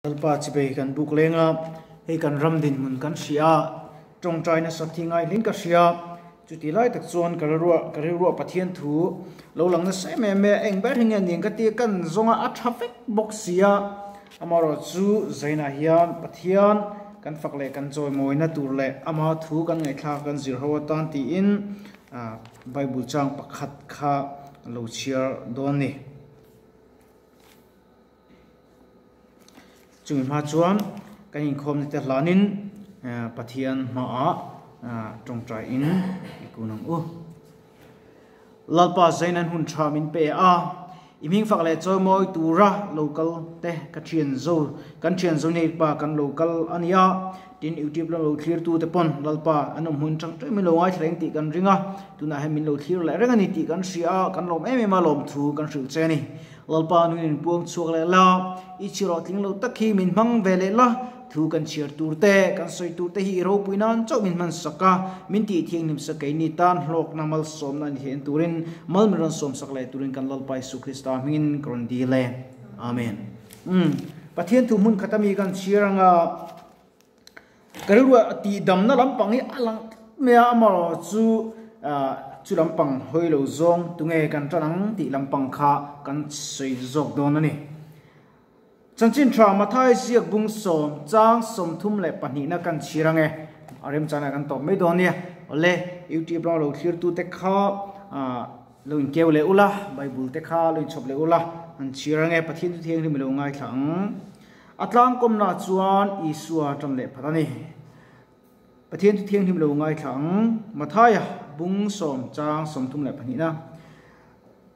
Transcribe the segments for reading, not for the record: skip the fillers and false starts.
Lalpa chibei kan buk leng a, hei kan ram dinhmun kan hria a, tawngtai nasa thi ngai hlin ka hria. Chuti lai tak chuan ka rilruah ka rilruah Pathian thu lo lang nasa em em e, eng ber hi nge aniang ka ti a, kan zawng a, a tha vek bawk si a. Amaherawh chu zainah hian Pathian kan fak leh kan chawimawina tur leh ama thu kan ngaihthlak kan zir ho atan tiin Bible chang pakhat kha lo chhiar dawn a ni. Chumi hma chuan kan inkhawmna te hlanin Pathian hmaah tawngtaiin i kun ang u. Lalpa Zainan hun tha min pe a, i hming fak leh chawimawi tura lo kal te ka thian zo, kan thian zo nei pa kan lo kal a nia. Tin, YouTube lam lo thlirtu te pawn Lalpa an awm hmun tang tawih min lo ngaithla reng tih kan ring a, tunah hian min lo thlir leh reng a ni tih kan hria a, kan lawm em em a lawmthu kan hrilh che a ni. Lalpa nun in puang chhuak leh la, i chhiar tling lo tak hi min hmang ve leh la, thu kan chhiar tur te, kan sawi tur te hi i ropui nan chauh min hman sak a, min tih thianghlim sak keini tan hlawkna malsawmna a ni theihna turin mal min rawn sawm sak leh turin kan Lalpa Isu Krista hmingin ka rawn dil e. Amen. Umm. Pathian thu hmun khat ami kan chhiar anga Ka rilruah tihdamna lampang hi a lang tlat mai a, amaherawh chu chu lampang hawi lo zawng tunge kan tan ang tih lampang kha kan sawi zawk dawn a ni. Chanchin tha Mathai ziak bung sawm chang 32na kan chhir ang e, a remchana kan tawp mai dawn nia. Awle, YouTube lama lo thlirtute kha lo inkeu leh ula, Bible te kha lo inchhawp leh ula, an chhir ang e, Pathian chu thianghlim i lo ngaithla ang. A tlangkawmnaah chuan Isua tan leh phat a ni. Pathian chu thianghlim lo ngaithla ang, Mathaia bung sawm chang 32na.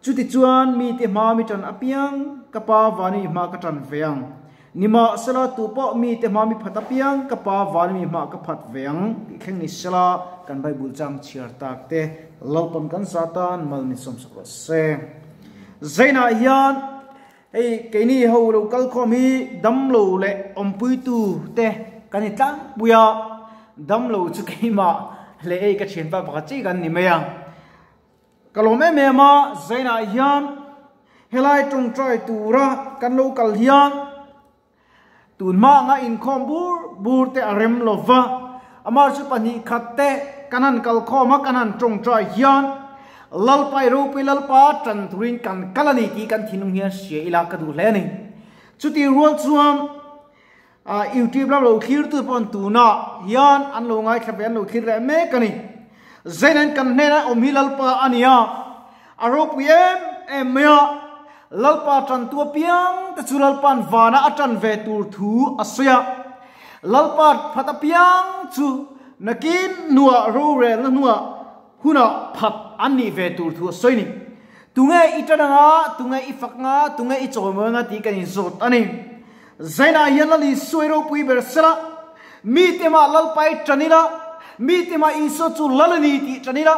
Chutichuan mite hma mi tan apiang, ka Pa vani mi hma ka tan ve ang. Nimahsela tupawh mite hma mi phat apiang, ka Pa vani mi hma ka phat ve ang tih thleng ni sela kan Bible chang chhiar tak te Lalpan kan zatan mal min sawmsak rawh se. Zainah hian Hei keini ho lo kal khawm hi damlo leh awmpuitu te kan ni tlangpui a, damlo chu keimah leh ei ka thianpa pakhat chiah kan ni mai a. Ka lawm em em a, Zainah hian helai tawngtai tura kan lo kal hian tun hma anga inkhawm bur bur te a rem lo va, amah chu pahnih khat te kan han kal khawm a, kan han tawngtai hian Lalpa i ropui Lalpa tan turin kan kal a ni tih kan thinlung hian hria ila ka duh hle a ni. Chuti rual chuan YouTube lam lo thlir tu pawh tunah hian an lo ngaithla ve an lo thlir leh mek a ni. Zain kan hnena awm hi Lalpa a ni a, a ropui em em mai a, Lalpa tan tu apiang te chu Lalpa'n vana a tan ve tur thu a sawi a. Lalpa phat apiang chu nakin hnuah rorelna hnuah hunah phat an nih ve tur thu a sawi ni. Tunge i tan anga, tunge i fak anga, tunge i chawimawi anga tih kan inzawt a ni. Zainah hian Lal Isua i ropui ber sela, mite mah Lalpa i tan ila, mite mah Isua chu Lal a ni tih tan ila,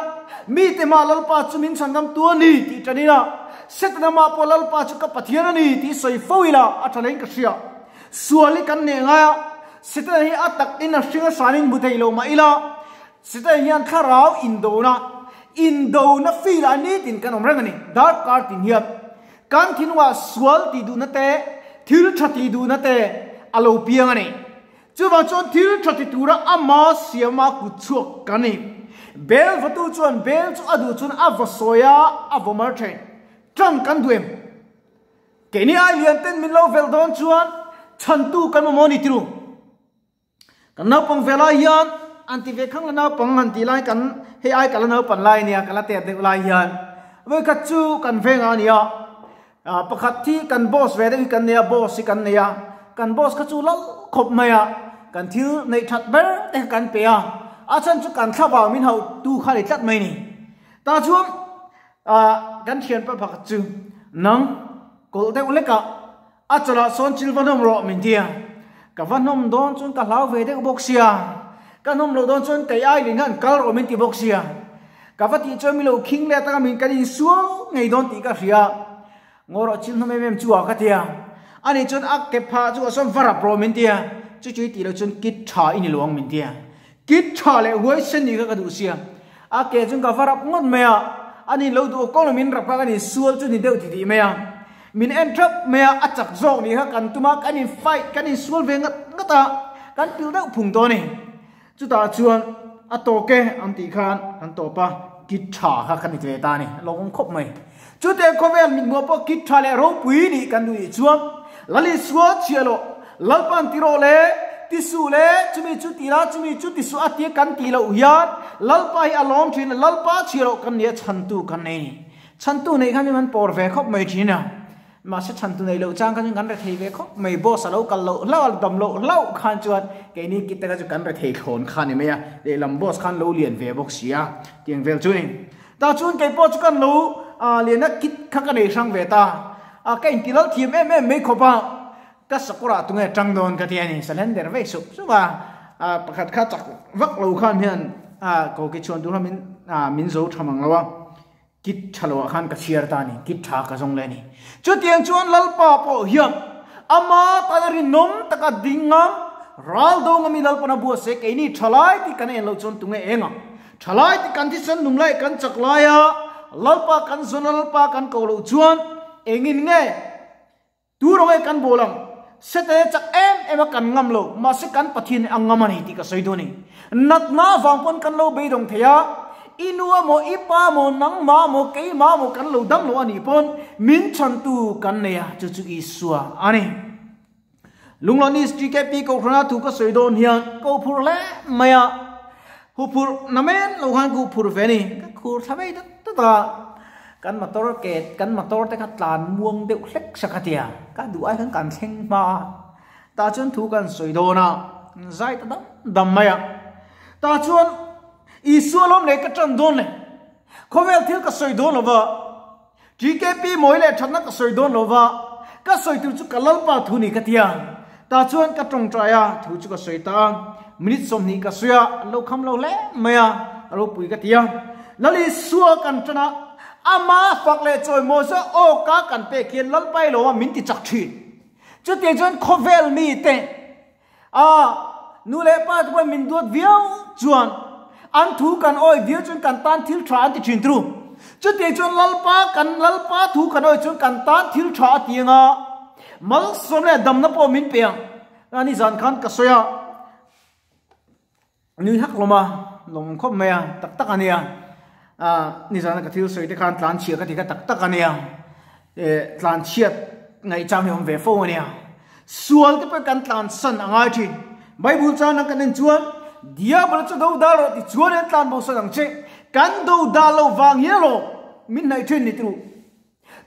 mite mah Lalpa chu min chhandam tu a ni tih tan ila, Setana mah pawh Lalpa chu ka Pathian a ni tih sawi fo ila a tha hlein ka hria. Sual hi kan neh ngai a, Setana hi a tak in a hring a hranin hmu thei lo mah ila, Setana hian thlarau indona, indona feel ah nitin kan awm reng a ni. Darkar tin hian Kan thinlungah sual tih duhna te, thil tha tih duhna te a lo piang a ni. Chuvang chuan thil tha ti tura ama siama kut chhuak kan ni. Bel vatu chuan bel chu a duh chuan a va sawi a, a vaw mar thin. Tan kan duh em? Keini ai lian ten min lo velh dawn chuan chhantu kan mamawh a ni tiru. Kan naupang ve lai hian an ti ve khang la naupang han tih lai kan hei ai ka la naupan lai ania ka la tet deuh lai hian vawikhat chu kan vengah a ni a pakhat hi kan boss ve deuh hi kan nei a boss hi kan nei a kan boss kha chu lal khawp mai a kan thil neih that ber te kha kan pe a a chhan chu kan thlavang min hauh tu kha ni tlat mai ni tah chuan kan thianpa pakhat chu nang kawlh deuh hlekah A chawlh ah sawn chil va hnawm rawh min ti a, ka va hnawm dawn chuan ka hlau ve deuh bawk sia, ka hnawm loh dawn chuan kei ai lin hian kal rawh min ti bawk sia, ka va tih chuan mi lo khing leh atanga min kan insual ngei dawn tih ka hria, ngaw rawh chil hnawm em em chu ah ka ti a, ani chuan a ke phah chu ah sawn va rap rawh min ti a, chu chu i tih loh chuan kit tha i ni lo ang min ti a, kit tha leh huaisen nih kha ka duh sia, a ke chuan ka va rap ngawt mai a, ani lo duh kawng lo min rap kha kan insual chu ni deuh ti tih mai a. Min en thap mai a, a chak zawk nih kha kan tum a, kan in fight, kan in sual ve ngat ngat a, kan pil deuh phung dawn a ni. Chutah chuan a tawk e an tih khan kan tawp a, kit tha kha kan ni ve ta a ni, a lawmawm khawp mai. Chutiang khawvel mithmuh pawh kit tha leh ropui nih kan duh nih chuan Lal Isua chhiah loh, Lalpan ti rawh le, ti suh le, chumi chu ti la, chumi chu ti suh a tia kan tih loh hian Lalpa hi a lawm thin a, Lalpa chhiah loh kan nia chhantu kan nei a ni. Chhantu neih khan chu kan pawr ve khawp mai thin a. Mahse chhantu neih loh chang kha chuan kan rethei ve khawp mai, boss a lo kal loh hlauh a, dam loh hlauh khan chuan keini kit te kha chu kan rethei thlawn kha a ni mai a, lehlam boss khan lo lian ve bawk si a, tiang vel chu ni. Tah chuan kei pawh chu kan lo lian a, kit kha ka nei hrang ve ta, ka inti lal thiam em em mai khawp a, ka sakawrah tunge tang dawn ka ti a ni, salender vek sup sup a, pakhat kha chak vak lo khan hian ko ke chhuan tur kha min zo tha mang lo a. Kit tha loah khan ka chhiar ta a ni, kit tha ka zawng leh a ni. Chutiang chuan Lalpa pawh hian ama tana rinawm taka ding ngam, ral do ngami Lalpana bua se keini tha lai tih kan en loh chuan tunge eng ang? Tha lai tih kan thisen lum lai kan chak laia Lalpa kan zawn a Lalpa kan ko loh chuan engin nge Tu rawng e kan bawl ang? Setana chak em em a kan ngam lo, mahse kan Pathian hi a ngam a ni tih ka sawi dawn a ni. Natna avang pawn kan lo beidawng thei a, i nu emaw, i pa emaw, nangmah emaw, keimah emaw kan lo dam lo a nih pawn min chhantu kan nei a, chu chu Isua a ni. Lunglawni GKP Kohhrana thu ka sawi dawn hian ka huphurh hle mai a, huphurh namen lo khan ka huphurh ve a ni, ka khur thla vei dat dat a. Kan motor ke kan motor te kha tlan muang deuh hlek sak a tia, ka duh ai khan kan thleng hma a, tah chuan thu kan sawi dawn a, zai ta dam dam mai a, tah chuan Isua lawm leh ka tan dawn le, khawvel thil ka sawi dawn lo va, TKP mawi leh thatna ka sawi dawn lo va, ka sawi tur chu ka Lalpa thu ni ka tia, tah chuan ka tawngtai a, thu chu ka sawi ta a, minute 20 ka sawi a, an lo kham lo hle mai a, a ropui ka tia. Lal Isua kan tan a, ama fak leh chawimawi chu awka kan pek hian Lalpai lo a min ti chak thin. Chutiang chuan khawvel mite a nu leh pa te pawhin min duat viau chuan an thu kan awi viau chuan kan tan thil tha an ti thin tru. Chutiang chuan Lalpa kan Lalpa thu kan awi chuan kan tan thil tha a ti anga malsawm leh damna pawh min pe ang. Ani zan khan ka sawi a. Nui hak lawm a, lawm khawp mai a, tak tak a nia. Ah, nizana ka thil sawi te khan tlan chhia ka ti kha tak tak a nia. Eh, tlan chhiat ngaihchang hi awm ve fo a nia. Sual te pawh kan tlan san a ngai thin. Bible chana kan en chuan, Diabol chu do dal rawh ti chuan in tlan bo san ang che. Kan do dal lo vang hian alawm min hnaih thin ni turu.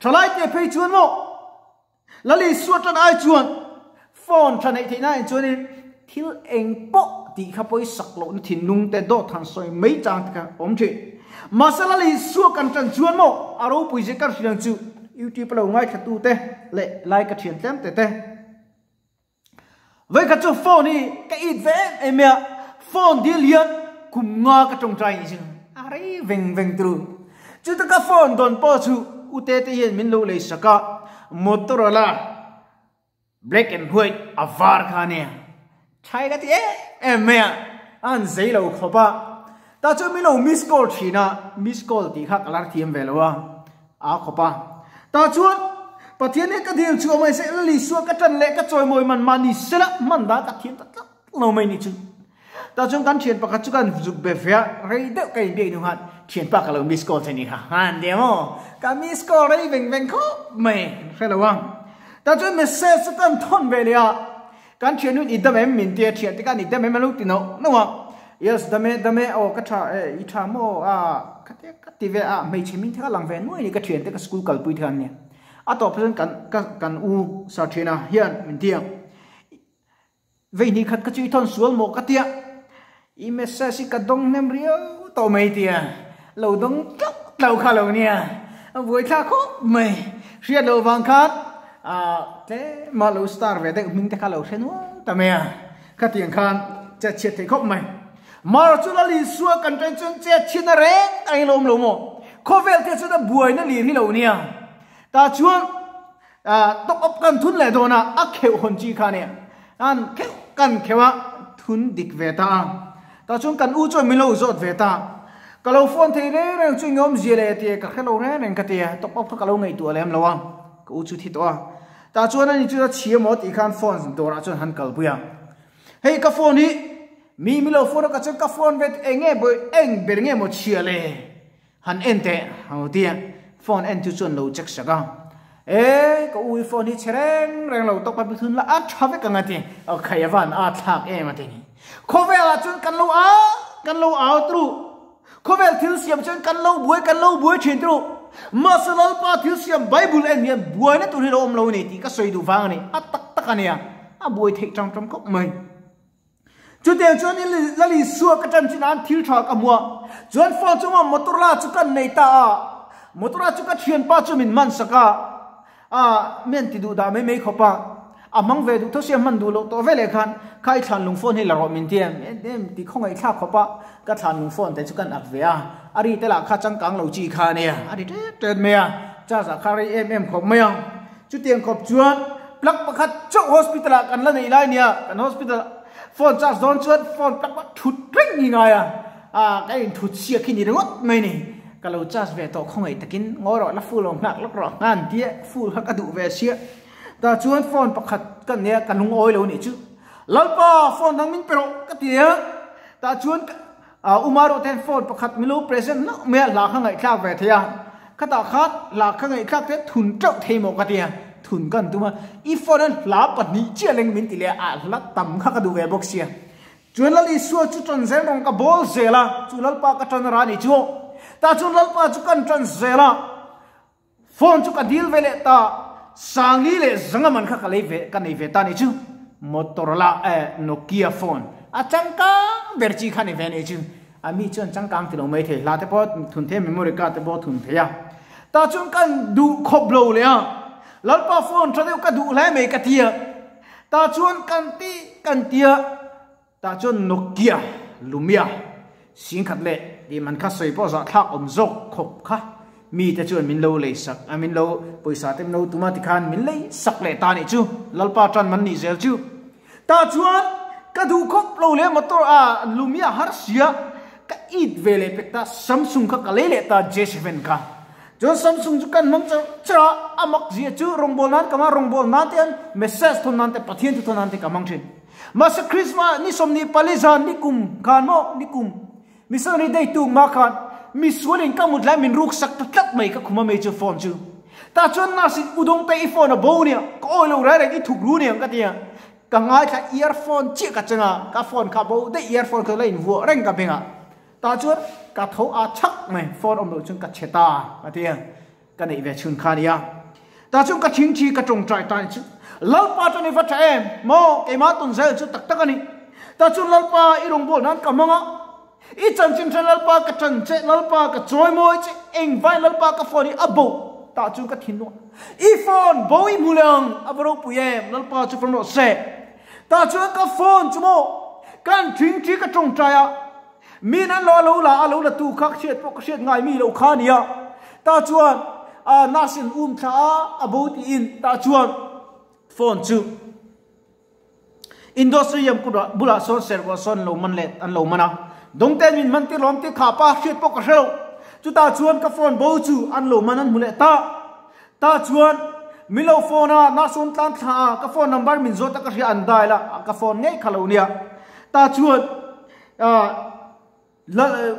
Thalai te phei chuan maw? Lal Isua tan ai chuan phone tha neih theihna in chuanin thil eng pawh tih kha pawisak lohna thinlung te dawt han sawi mai chang te kha awm thin. Mahse Lal Isua kan tan chuan maw a ropui zia kan hriat ang chu YouTube a lo ngaithla tu te leh lai ka thian tlem te te. Vawikhat chu phone hi ka it ve em em mai a, phone dil hian kum nga ka tawngtai ni chu a rei veng veng turu. Chuta ka phone dawn pawh chu u Tete hian min lo lei sak a, Motorola black and white a var kha a nia, thlai ka ti em em mai a, a han zei lo khawp a. Tah chuan min lo miss call thin a, miss call tih kha ka la thiam ve lo a, aa khawp a. Tah chuan Pathian hi ka dil chu a mai se, Lal Isua ka tan leh ka chawimawi man mahni sela hman dah ka thiam ta tlat lo mai ni chu. Tah chuan kan thian pakhat chu kan zuk be ve a, rei deuh ka inbiak hnu khan thianpa ka lo miss call che ni kha, han ti maw? Ka miss call rei veng veng khawp mai, hre lo a. Tah chuan message chu kan thawn ve leh a, Kan thian hun i dam em min tia thian te khan i dam em a lo ti noh noh a. Yes dam e dam e aw ka tha e i tha maw a ka ti ka ti ve a hmeichhe min te kha lang ve nuai ni ka thian te ka school kalpui te khan nia. A tawp chuan kan ka kan u sir thiana hian min ti a vei hnih khat ka chu i thawn sual maw ka tia i message hi ka dawng hnem riau tawh mai tia lo dawng tlauh tlauh kha lo nia a buaithlak khawp mai hriat loh vang khan Ah, tlem a lo star ve deuh hming te kha lo hre nual ta mai a, khatiang khan chet chhiat thei khawp mai. Mar chu Lal Isua kan ṭan chuan chet chhiatna reng a eng lo awm lo maw? Khawvel te chuan a buaina lir hi lo nia. Tah chuan ah top up kan thun leh dawn a, a kheuh hawn chi kha nia. An kheuh kan kheuh a, thun dik ve ta a. Tah chuan kan u chuan min lo zawt ve ta. Ka lo phone thei reng reng chu eng awmzia leh tia ka hre lo reng reng ka tia, top up kha ka lo ngaihtuah lem lo a. Ka u chu thi tawh a. Tah chuan ani chu a chhia maw tih khan phone dawrah chuan han kalpui a. Hei ka phone hi mi mi lo phone a ka chuan ka phone ve eng nge bawi eng ber nge maw chhia le? Han en teh a lo ti a. Phone en chu chuan lo check sak a. E ka u i phone hi chhe reng reng lo tawk a bithun la a tha vek ang a ti. Aw khai a van a thlak em a ti ni. Khawvelah chuan kan lo au kan lo au tru. Khawvel thil siam chuan kan lo buai kan lo buai thin tru. Mahse Lalpa thil siam Bible en hian buaina tur hi lo awm lo a ni tih ka sawi duh vang a ni. A tak tak a nia. A buai theih tang tang khawp mai. Chutiang chuan i Lal Isua ka tan chin an thil tha ka hmu a. Chuan phone chunga motor la chu kan nei ta a. Motor la chu ka thianpa chu min man sak a. A mian ti duh dah mai mai khawp a. A hmang ve duh tho sia hman duh loh tawh veleh khan kha i thlan lung phone hi la rawh min ti em em ti khawngaih thlak khawp a. Ka thlan lung phone te chu kan ak ve a. A ri te lah kha changkang lo chi kha a nia. A ri tet tet mai a. Charge ah kha rei em em khawp mai a. Chutiang khawp chuan plug pakhat chauh hospital ah kan la neih lai nia, kan hospital phone charge dawn chuan phone plug ah thut reng ni ngai a, ah ka in thut chhiak hi ni ringawt mai ni, ka lo charge ve tawh khawngaih takin ngawi rawh la full lo nghak lawk rawh ngan tia full kha ka duh ve sia, tah chuan phone pakhat ka nia ka lungawi lo nih chu Lalpa phone dang min pe rawh ka ti a, tah chuan Uma rawh ten phone pakhat milo present hlauh mai a hla kha ngaihthlak ve thei a, khatah khan hla kha ngaihthlak te thun teuh thei maw ka ti a, thun ka an tum a, i phone an hla pahnih chiah leng min ti leh a, a hla tam kha ka duh ve bawk sia. Chuan Lal Isua chu tan zel rawng ka bawl zel a, chu Lalpa ka tan ra ni chu aw. Tah chuan Lalpa chu kan tan zel a, phone chu ka dil ve leh ta, Sangli leh Zanga man kha ka lei ve, ka nei ve ta ni chu. Motorola eh Nokia phone a changkang ber chi kha ni ve ni chu. A mi chuan changkang ti lo mai thei, hla te pawh thun thei a, memory card te pawh thun thei a. Tah chuan kan duh khawp lo leh a, Lalpa phone tha deuh ka duh hle mai ka ti a. Tah chuan kan ti kan ti a. Tah chuan Nokia, Lumia, singkhat leh tih man kha sawi pawh zahthlak awm zawk khawp kha mite chuan min lo lei sak a, min lo pawisa te min lo tum a tikhan min lei sak leh ta nih chu, Lalpa tan man nih zel chu. Tah chuan ka duh khawp lo leh motor a Lumia har sia ka it ve leh pek ta, Samsung kha ka lei leh ta J7 kha. Chuan Samsung chu kan hmang char char a, a mak zia chu rawngbâwl nan ka hmang a, rawngbâwl nan te hian message thawn nan te Pathian thu thawn nan te ka hmang thin. Mahse Christmas ni 24 zan ni kum khan maw ni kum missionary day tuk ma khan misual in ka mut lai min ruk sak ta tlat mai ka khuma mai chu phone chu tah chuan nurse in udawng te i phone a bo nia ka awi lo rai reng i thuk ru niang ka tia ka ngaithla earphone chiah ka changa ka phone kha bo daih earphone kha la in vuah reng ka bengah tah chuan ka tho a chhak mai phone awm loh chuan ka che ta ka tia. Ka neih ve chhun kha nia. Tah chuan ka thingthi ka tawngtai ta ni chu. Lalpa chuan i va tha em? Maw? Keimah tawn zel chu tak tak a ni. Tah chuan Lalpa i rawngbâwl nan ka hmang a. I chanchin hre Lalpa ka ṭan che, Lalpa ka chawimawi che, engvai Lalpa ka phone hi a bo? Tah chuan ka thinlung a, I phone bo i hmu leh ang, a va ropui em? Lalpa chu fam rawh se. Tah chuan ka phone chu maw? Kan thingthi ka tawngtai a. Min an lo a lo la a lo la tu kha hriat pawh ka hriat ngai mi lo kha nia. Tah chuan a nurse in um thla a, a bo tiin tah chuan phone chu industry yam kut bulah sawn servah sawn lo man leh an lo man a. Dawngten min man tir lawm tih kha pa hriat pawh ka hre lo. Chutah chuan ka phone bo chu an lo man an hmu leh ta. Tah chuan min lo phone a, nurse awm tlan thla a, ka phone number min zawt a ka hria an dial a, ka phone ngei kha lo nia. Tah chuan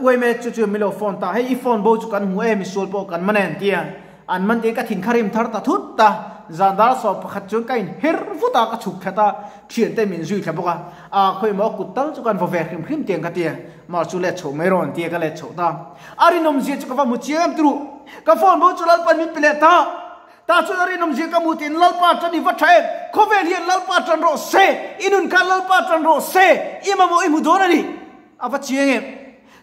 Uaime chu chu milo phone ta hei i phone bo chu kan hmu e misual pawh kan man en tia an man te ka thin kha rim thar ta thut ta zan dar 11 chuan ka in her vut a ka chhuk thla ta thian te min zui thla bawk a a khawi maw kut tal chu kan vaw ve hrim hrim tiang ka tia mah chu let chhoh mai rawn tia ka let chhoh ta a rinawm zia chu ka va hmu chiang em turu ka phone bo chu Lalpan min pe leh ta Tah chuan a rinawmzia ka hmu tiin Lalpa tan i va tha em? Khawvel hian Lalpa tan rawh se, i nun khan Lalpa tan rawh se, i mamawh i hmu dawn a ni. A va chiang em?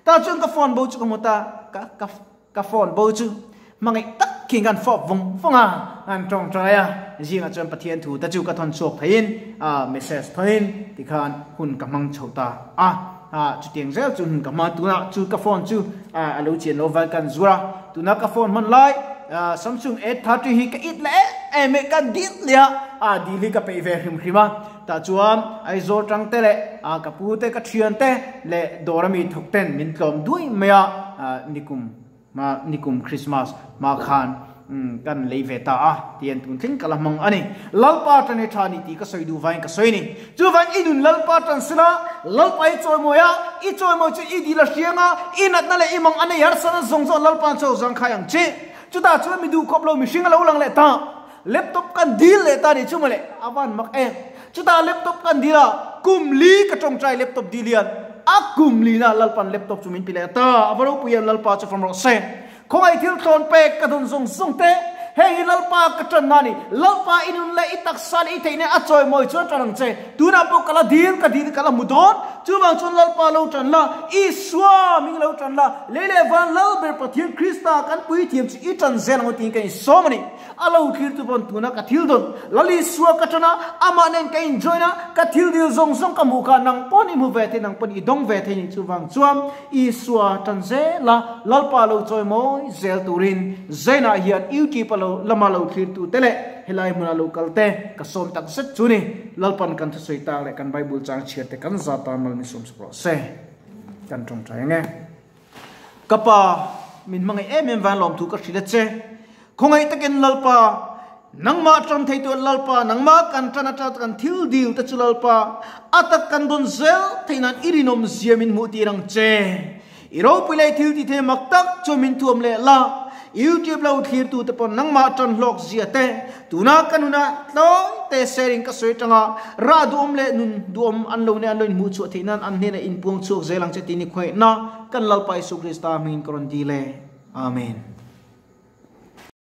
Tah chuan ka phone bo chu ka hmu ta, ka ka ka phone bo chu hmangaih tak khian kan fawp vawng vawng a, an tawngtai a, zingah chuan Pathian thu te chu ka thawn chhuak theiin a message thawnin tikhan hun ka hmang chho ta a, a chutiang zel chu hun ka hmang tunah chu ka phone chu a lo chian lo vai kan zuar a, tuna ka phone hman lai Samsung A30 hi ka it leh em em e ka dil leh a, a dil hi ka peih ve hrim hrim a, tah chuan Aizawl tang te leh ka pu te ka thian te leh dawr ami thawk ten min tlawm duai mai a, nikum nikum Christmas hma khan. Kan lei ve ta a, tian tun thleng ka la hmang a ni. Lalpa tan hi tha ni tih ka sawi duh vangin ka sawi a ni. Chuvang i nun Lalpa tan sela, Lalpa i chawimawi a, i chawimawi chu i dil a hriang a, i natna leh i mang a nei harsatna zawng zawng Lalpa chaw zangkhai ang che. Chutah chuan mi duh khawp lo mihring a lo lang leh ta. Laptop kan dil leh ta ni chu mawle, a van mak em. Chutah laptop kan dil a, kum li ka tawngtai laptop dil hian a kum lina Lalpan laptop chu min pi leh ta. A va ropui em Lalpa chu fam rawh se. Khawngaih thil tlawn pek ka dawn zawng zawng te, heng hi Lalpa ka ṭanna a ni. Lalpa i nun leh i taksa leh i theihna a chawimawi chuan ṭan ang che. Tunah pawh ka la dil, ka dil ka la hmu dawn. Chuvang chuan Lalpa lo ṭan la, Isua hming lo ṭan la, lei leh van Lalber Pathian Krista kan puithiam chu i ṭan zel ang aw tiin ka insawm a ni. A lo thlir tu pawn tuna ka thil dawn Lal Isua ka ṭan a, amah nen ka injoin a, ka thil dil zawng zawng ka hmuh kha nang pawn i hmu ve thei, nang pawn i dawng ve thei ni. Chuvang chuan Isua ṭan zel a, Lalpa lo chawi mawi zel turin Zainah hian YouTube a lo lama lo thlir tu te leh helai hmuna lo kal te ka sawm tak zet chu ni. Lalpan kan thusawi tak leh kan Bible chang chhiar te kan za tan mal min sawm sak rawh se. Kan ṭawngṭai ang e. Ka pa, min hmangaih em em van lawmthu ka hrilh a che. Khawngaih takin Lalpa, nangmah tan thei tuah Lalpa, nangmah kan tan ata kan thil dil te chu Lalpa, a tak kan dawn zel theih nan i rinawm zia min hmuh tir ang che. I ropui leh thil ti thei mak tak chu min thuam leh la. YouTube lo thlir tu te pawn nangmah tan hlawk zia te, tuna ka nunah tlawi te sharing ka sawi tanga rah duhawm leh nun duhawm an lo nei an lo inhmuh chhuah theih nan an hnenah inpuang chhuak zel ang che tih ni khawngaihna kan Lalpa Isu Krista hmingin ka rawn dil e. Amen.